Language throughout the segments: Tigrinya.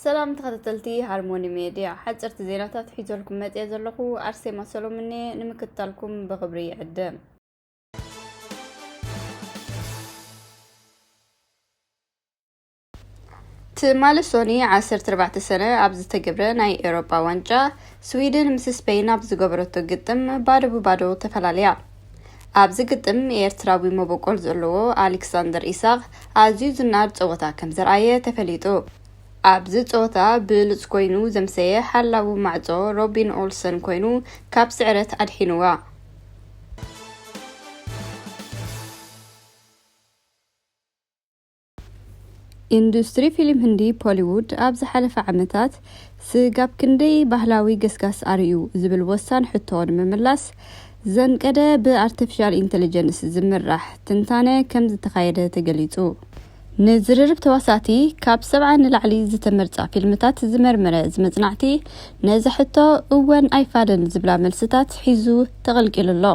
ሰላም ተኸታተልቲ ሃርሞኒ ሜድያ፣ ሓፀርቲ ዜናታት ሒዘልኩም መፅየ ዘለኹ ኣርሴማ ሰሎምኔ። ንምክትታልኩም ብኽብሪ ይዕድም። ትማሊ ሶኒ ዓሰርተ ኣርባዕተ ሰነ ኣብ ዝተገብረ ናይ ኤውሮጳ ዋንጫ፣ ስዊድን ምስ ስፔን ኣብ ዝገበረቶ ግጥም ባዶ ብባዶ ተፈላለያ። ኣብዚ ግጥም ኤርትራዊ መበቆል ዘለዎ ኣሌክሳንደር ኢሳቕ ኣዝዩ ዝናድ ጸወታ ከም ዘርኣየ ተፈሊጡ። ኣብዚ ጸወታ ብሉጽ ኮይኑ ዘምሰየ ሓላዊ ማዕጾ ሮቢን ኦልሰን ኮይኑ ካብ ስዕረት ኣድሒንዋ። ኢንዱስትሪ ፊልም ህንዲ ፖሊውድ ኣብ ዝሓለፈ ዓመታት ስጋብ ክንደይ ባህላዊ ገስጋስ ኣርእዩ ዝብል ወሳን ሕቶ ንምምላስ ዘንቀደ ብኣርቲፊሻል ኢንተለጀንስ ዝምራሕ ትንታነ ከም ዝተኻየደ ተገሊጹ። ንዝርርብ ተዋሳእቲ ካብ ሰብዓ ንላዕሊ ዝተመርጻ ፊልምታት ዝመርመረ እዚ መጽናዕቲ ነዚ ሕቶ እወን ኣይፋልን ዝብላ መልስታት ሒዙ ተቐልቂሉ ኣሎ።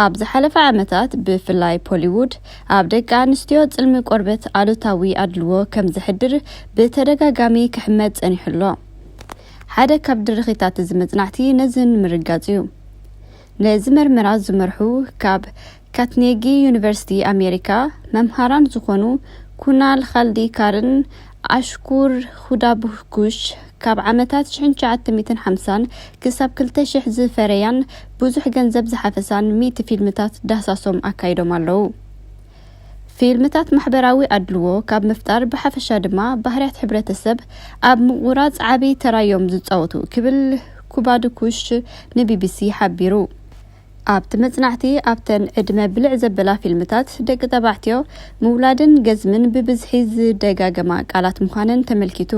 ኣብ ዝሓለፈ ዓመታት ብፍላይ ፖሊውድ ኣብ ደቂ ኣንስትዮ ጽልሚ ቆርበት ኣሉታዊ ኣድልዎ ከም ዘሕድር ብተደጋጋሚ ክሕመድ ጸኒሑ ኣሎ። ሓደ ካብ ድርኺታት እዚ መጽናዕቲ ነዚ ንምርጋጽ እዩ። ነዚ መርመራ ዝመርሑ ካብ ካትኔጊ ዩኒቨርሲቲ ኣሜሪካ መምሃራን ዝኾኑ ኩናል ኻልዲካርን ኣሽኩር ሁዳብኩሽ ካብ ዓመታት ሽሕን ትሽዓተ ሚእትን ሓምሳን ክሳብ ክልተ ሽሕ ዝፈረያን ብዙሕ ገንዘብ ዝሓፈሳን ሚእቲ ፊልምታት ዳህሳሶም ኣካይዶም ኣለዉ። ፊልምታት ማሕበራዊ ኣድልዎ ካብ ምፍጣር ብሓፈሻ ድማ ባህርያት ሕብረተሰብ ኣብ ምቑራጽ ዓቢ ተራዮም ዝጻወቱ ክብል ኩባድኩሽ ንቢቢሲ ሓቢሩ። ኣብቲ መጽናዕቲ ኣብተን ዕድመ ብልዕ ዘበላ ፊልምታት ደቂ ተባዕትዮ ምውላድን ገዝምን ብብዝሒ ዝደጋገማ ቃላት ምዃነን ተመልኪቱ።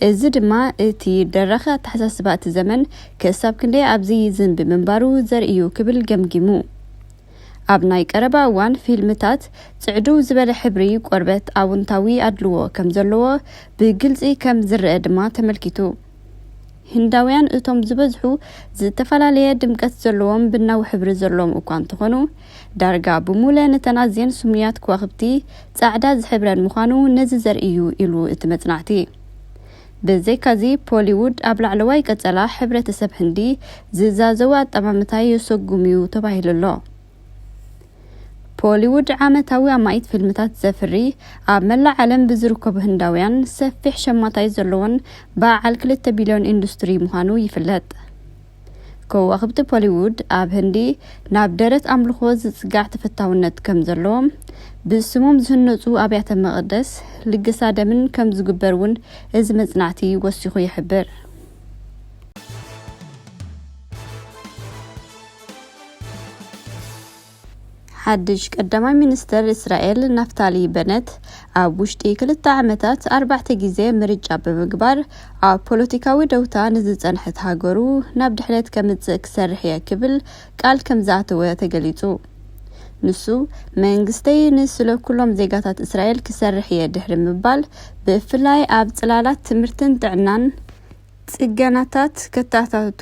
እዚ ድማ እቲ ደራኺ ኣተሓሳስባ እቲ ዘመን ክሳብ ክንደይ ኣብዚ ይዝንቢ ምንባሩ ዘርእዩ ክብል ገምጊሙ። ኣብ ናይ ቀረባ እዋን ፊልምታት ጽዕድው ዝበለ ሕብሪ ቆርበት ኣውንታዊ ኣድልዎ ከም ዘለዎ ብግልጺ ከም ዝረአ ድማ ተመልኪቱ። ህንዳውያን እቶም ዝበዝሑ ዝተፈላለየ ድምቀት ዘለዎም ብናዊ ሕብሪ ዘለዎም እኳ እንተኾኑ፣ ዳርጋ ብሙለ ነተን ኣዝየን ስሙያት ከዋኽብቲ ጻዕዳ ዝሕብረን ምዃኑ ነዚ ዘርእዩ ኢሉ እቲ መጽናዕቲ። ብዘይካዚ ፖሊውድ ኣብ ላዕለዋይ ቀጸላ ሕብረተሰብ ህንዲ ዝዛዘወ ኣጠማምታ የሰጉም እዩ ተባሂሉ ኣሎ። ፖሊውድ ዓመታዊ ኣማኢት ፊልምታት ዘፍሪ፣ ኣብ መላእ ዓለም ብዝርከቡ ህንዳውያን ሰፊሕ ሸማታይ ዘለዎን በዓል ክልተ ቢልዮን ኢንዱስትሪ ምዃኑ ይፍለጥ። ከዋኽብቲ ፖሊውድ ኣብ ህንዲ ናብ ደረት ኣምልኾ ዝጽጋዕ ተፈታውነት ከም ዘለዎም፣ ብስሞም ዝህነጹ ኣብያተ መቕደስ ልገሳ ደምን ከም ዝግበር እውን እዚ መጽናዕቲ ወሲኹ ይሕብር። ሓድሽ ቀዳማይ ሚኒስተር እስራኤል ናፍታሊ በነት ኣብ ውሽጢ ክልተ ዓመታት ኣርባዕተ ግዜ ምርጫ ብምግባር ኣብ ፖለቲካዊ ደውታ ንዝጸንሐት ሃገሩ ናብ ድሕነት ከምጽእ ክሰርሕ እየ ክብል ቃል ከም ዝኣተወ ተገሊጹ። ንሱ መንግስተይ ንስለ ኩሎም ዜጋታት እስራኤል ክሰርሕ እየ ድሕሪ ምባል ብፍላይ ኣብ ጽላላት ትምህርትን ጥዕናን ጽገናታት ከታታቱ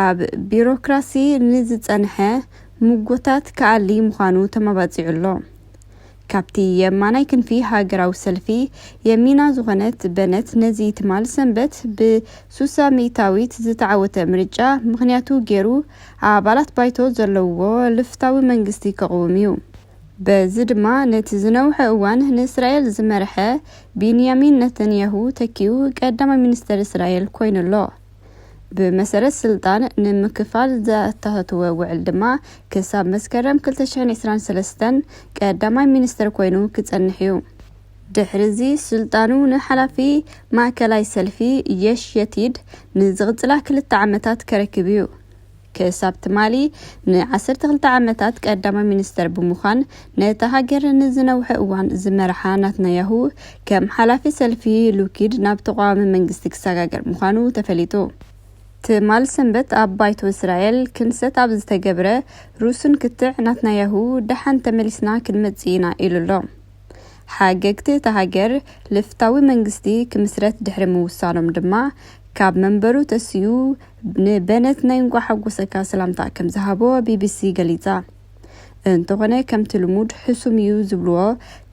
ኣብ ቢሮክራሲ ንዝጸንሐ ምጎታት ክኣሊ ምዃኑ ተመባጺዑ ኣሎ። ካብቲ የማናይ ክንፊ ሃገራዊ ሰልፊ የሚና ዝኾነት በነት ነዚ ትማል ሰንበት ብሱሳ ሚእታዊት ዝተዓወተ ምርጫ ምኽንያቱ ገይሩ ኣባላት ባይቶ ዘለውዎ ልፍታዊ መንግስቲ ከቕውም እዩ። በዚ ድማ ነቲ ዝነውሐ እዋን ንእስራኤል ዝመርሐ ቢንያሚን ነተንያሁ ተኪኡ ቀዳማይ ሚኒስተር እስራኤል ኮይኑ ኣሎ። ብመሰረት ስልጣን ንምክፋል ዘተሓተወ ውዕል ድማ ክሳብ መስከረም ክልተ ሽሕን ዕስራን ሰለስተን ቀዳማይ ሚኒስተር ኮይኑ ክጸንሕ እዩ። ድሕሪዚ ስልጣኑ ንሓላፊ ማእከላይ ሰልፊ የሽ የቲድ ንዝቕጽላ ክልተ ዓመታት ከረክብ እዩ። ክሳብ ትማሊ ንዓሰርተ ክልተ ዓመታት ቀዳማይ ሚኒስተር ብምዃን ነታ ሃገር ንዝነውሐ እዋን ዝመርሓ ናትናያሁ ከም ሓላፊ ሰልፊ ሉኪድ ናብ ተቓዋሚ መንግስቲ ክሰጋገር ምዃኑ ተፈሊጡ። ትማል ሰንበት ኣብ ባይቶ እስራኤል ክንሰት ኣብ ዝተገብረ ሩሱን ክትዕ ናትናያሁ ደሓን ተመሊስና ክንመጽእ ኢና ኢሉ ኣሎ። ሓገግቲ እታ ሃገር ልፍታዊ መንግስቲ ክምስረት ድሕሪ ምውሳኖም ድማ ካብ መንበሩ ተስዩ ንበነት ናይ እንቋዕ ሓጎሰካ ሰላምታ ከም ዝሃቦ ቢቢሲ ገሊጻ። እንተኾነ፣ ከምቲ ልሙድ ሕሱም እዩ ዝብልዎ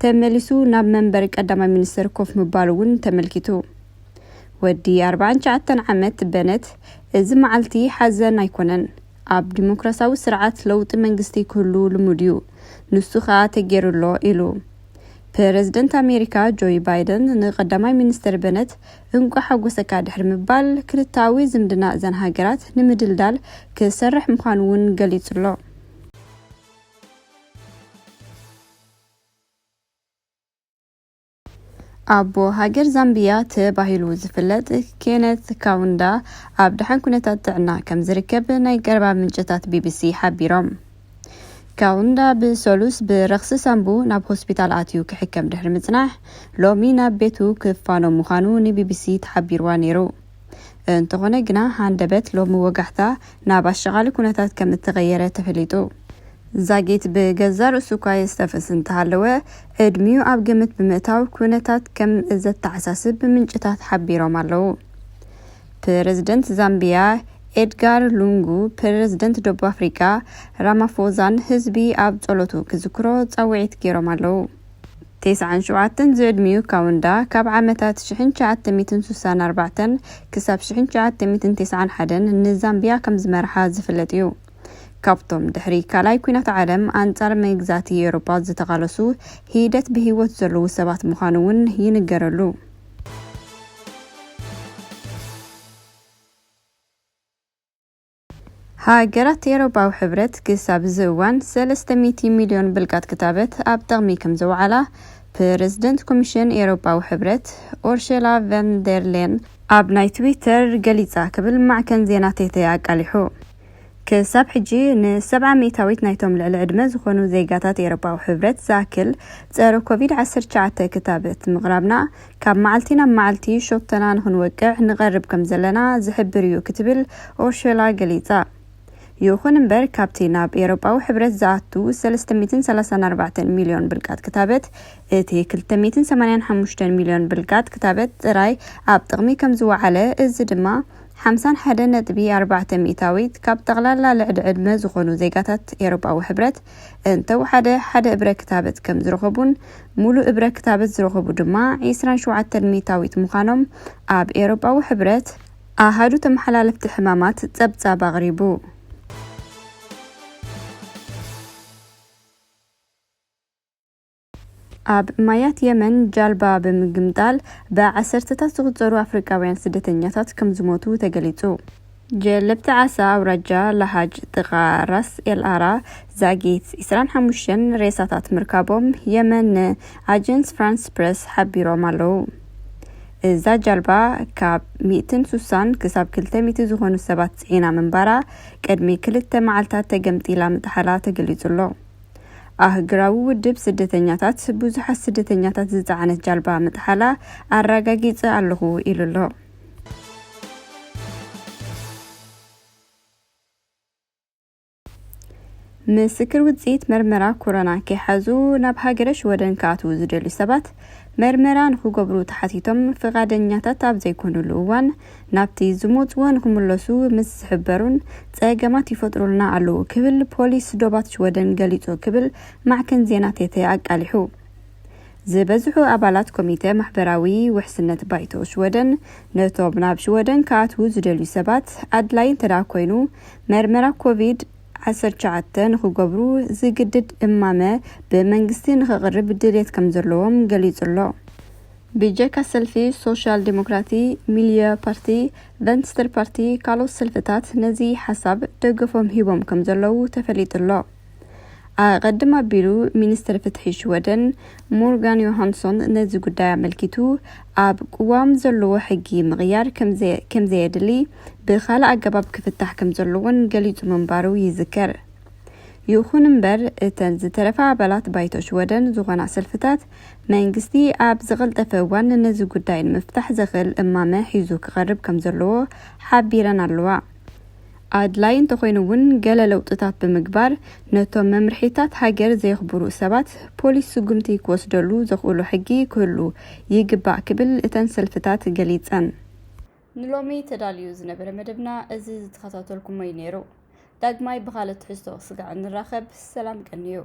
ተመሊሱ ናብ መንበር ቀዳማይ ሚኒስትር ኮፍ ምባሉ እውን ተመልኪቱ። ወዲ ኣርባዓን ትሽዓተን ዓመት በነት፣ "እዚ መዓልቲ ሓዘን ኣይኮነን። ኣብ ዲሞክራሲያዊ ስርዓት ለውጢ መንግስቲ ክህሉ ልሙድ እዩ። ንሱ ኸኣ ተገይሩ ኣሎ" ኢሉ። ፕረዚደንት ኣሜሪካ ጆይ ባይደን ንቀዳማይ ሚኒስትር በነት "እንቋዕ ሓጎሰካ" ድሕሪ ምባል፣ ክልተኣዊ ዝምድና እዘን ሃገራት ንምድልዳል ክሰርሕ ምዃኑ እውን ገሊጹ ኣሎ። ኣቦ ሃገር ዛምቢያ ተባሂሉ ዝፍለጥ ኬነት ካውንዳ ኣብ ደሓን ኩነታት ጥዕና ከም ዝርከብ ናይ ቀረባ ምንጭታት ቢቢሲ ሓቢሮም። ካውንዳ ብሰሉስ ብረኽሲ ሳንቡ ናብ ሆስፒታል ኣትዩ ክሕከም ድሕሪ ምጽናሕ፣ ሎሚ ናብ ቤቱ ክፋኖ ምዃኑ ንቢቢሲ ተሓቢርዋ ነይሩ። እንተኾነ ግና፣ ሃንደበት ሎሚ ወጋሕታ ናብ ኣሻቓሊ ኩነታት ከም እተቐየረ ተፈሊጡ። ዛጊት ብገዛእ ርእሱ እኳ የስተንፍስ እንተሃለወ፣ ዕድሚኡ ኣብ ግምት ብምእታው ኩነታት ከም ዘተሓሳስብ ምንጭታት ሓቢሮም ኣለዉ። ፕረዚደንት ዛምቢያ ኤድጋር ሉንጉ፣ ፕረዚደንት ደቡብ ኣፍሪቃ ራማፎዛን ህዝቢ ኣብ ጸሎቱ ክዝክሮ ጻውዒት ገይሮም ኣለዉ። ተስዓን ሸውዓተን ዝዕድሚኡ ካውንዳ፣ ካብ ዓመታት ሽሕን ትሽዓተ ሚእትን ስሳን ኣርባዕተን ክሳብ ሽሕን ትሽዓተ ሚእትን ተስዓን ሓደን ንዛምቢያ ከም ዝመርሓ ዝፍለጥ እዩ። ካብቶም ድሕሪ ካልኣይ ኲናት ዓለም ኣንጻር መግዛእቲ ኤውሮጳ ዝተቓለሱ ሂደት ብህይወት ዘለዉ ሰባት ምዃኑ እውን ይንገረሉ። ሃገራት ኤውሮጳዊ ሕብረት ክሳብ እዚ እዋን ሰለስተ ሚእቲ ሚልዮን ብልቃጥ ክታበት ኣብ ጥቕሚ ከም ዘውዓላ ፕረዚደንት ኮሚሽን ኤውሮጳዊ ሕብረት ኡርሱላ ቨን ደር ሌን ኣብ ናይ ትዊተር ገሊጻ ክብል ማዕከን ዜና ቴቴ ኣቃሊሑ። ክሳብ ሕጂ ንሰብዓ ሚእታዊት ናይቶም ልዕሊ ዕድመ ዝኾኑ ዜጋታት ኤውሮጳዊ ሕብረት ዝኣክል ጸረ ኮቪድ ዓሰርተ ትሽዓተ ክታበት ምቕራብና ካብ መዓልቲ ናብ መዓልቲ ሸቶና ንኽንወቅዕ ንቐርብ ከም ዘለና ዝሕብር እዩ ክትብል ኡርሱላ ገሊጻ። ይኹን እምበር፣ ካብቲ ናብ ኤውሮጳዊ ሕብረት ዝኣቱ ሰለስተ ሚእትን ሰላሳን ኣርባዕተን ሚልዮን ብልቃጥ ክታበት፣ እቲ ክልተ ሚእትን ሰማንያን ሓሙሽተን ሚልዮን ብልቃጥ ክታበት ጥራይ ኣብ ጥቕሚ ከም ዝወዓለ፣ እዚ ድማ ሓምሳን ሓደን ነጥቢ ኣርባዕተ ሚእታዊት ካብ ጠቕላላ ልዕሊ ዕድመ ዝኾኑ ዜጋታት ኤውሮጳዊ ሕብረት፣ እንተወሓደ ሓደ እብረ ክታበት ከም ዝረኸቡን፣ ሙሉእ እብረ ክታበት ዝረኸቡ ድማ ዒስራን ሸውዓተን ሚእታዊት ምዃኖም ኣብ ኤውሮጳዊ ሕብረት ኣሃዱ ተመሓላለፍቲ ሕማማት ጸብጻብ ኣቕሪቡ። ኣብ ማያት የመን ጃልባ ብምግምጣል ብዓሰርተታት ዝቑጸሩ ኣፍሪቃውያን ስደተኛታት ከም ዝሞቱ ተገሊጹ። ጀለብቲ ዓሳ ኣውራጃ ላሃጅ ጥቓ ራስ ኤል ኣራ ዛጊት ዒስራን ሓሙሽተን ሬሳታት ምርካቦም የመን ንኣጀንስ ፍራንስ ፕረስ ሓቢሮም ኣለዉ። እዛ ጃልባ ካብ ሚእትን ስሳን ክሳብ ክልተ ሚእቲ ዝኾኑ ሰባት ጽዒና ምንባራ ቅድሚ ክልተ መዓልታት ተገምጢላ ምጥሓላ ተገሊጹ ኣሎ። ኣህግራዊ ውድብ ስደተኛታት ብዙሓት ስደተኛታት ዝጸዓነት ጃልባ ምጥሓላ ኣረጋጊጸ ኣለኹ ኢሉ ኣሎ። ምስክር ውጽኢት መርመራ ኮሮና ከይሓዙ ናብ ሃገረ ሽወደን ክኣትዉ ዝደልዩ ሰባት መርመራ ንኽገብሩ ተሓቲቶም ፍቓደኛታት ኣብ ዘይኮኑሉ እዋን ናብቲ ዝመጽዎ ንኽምለሱ ምስ ዝሕበሩን ጸገማት ይፈጥሩልና ኣለዉ ክብል ፖሊስ ዶባት ሽወደን ገሊጹ ክብል ማዕከን ዜና ቴቴ ኣቃሊሑ። ዝበዝሑ ኣባላት ኮሚተ ማሕበራዊ ውሕስነት ባይቶ ሽወደን ነቶም ናብ ሽወደን ክኣትዉ ዝደልዩ ሰባት ኣድላይ እንተ ደኣ ኮይኑ መርመራ ኮቪድ ዓሰርተ ትሽዓተ ንኽገብሩ ዝግድድ እማመ ብመንግስቲ ንኽቕርብ ድልየት ከም ዘለዎም ገሊጹ ኣሎ። ብጀካ ሰልፊ ሶሻል ዲሞክራቲ፣ ሚልዮ ፓርቲ፣ ቨንስተር ፓርቲ፣ ካልኦት ሰልፍታት ነዚ ሓሳብ ደገፎም ሂቦም ከም ዘለዉ ተፈሊጡ ኣሎ። ኣቐድም ኣቢሉ ሚኒስትር ፍትሒ ሽወደን ሞርጋን ዮሃንሶን ነዚ ጉዳይ ኣመልኪቱ ኣብ ቅዋም ዘለዎ ሕጊ ምቕያር ከም ዘየ-፣ ከም ዘየድሊ ብኻልእ ኣገባብ ክፍታሕ ከም ዘለዎን ገሊጹ ምንባሩ ይዝከር። ይኹን እምበር፣ እተን ዝተረፋ ኣባላት ባይቶ ሽወደን ዝኾና ሰልፍታት፣ መንግስቲ ኣብ ዝቐልጠፈ እዋን ነዚ ጉዳይ ንምፍታሕ ዘኽእል እማመ ሒዙ ክቐርብ ከም ዘለዎ ሓቢረን ኣለዋ። ኣድላይ እንተኾይኑ እውን፣ ገለ ለውጥታት ብምግባር፣ ነቶም መምርሒታት ሃገር ዘየኽብሩ ሰባት ፖሊስ ስጉምቲ ክወስደሉ ዘኽእሉ ሕጊ ክህሉ ይግባእ ክብል እተን ሰልፍታት ገሊጸን። ንሎሚ ተዳልዩ ዝነበረ መደብና እዚ ዝተኸታተልኩሞ እዩ ነይሩ። ዳግማይ ብኻልእ ትሕዝቶ ስጋዕ እንራኸብ። ሰላም ቀንዩ።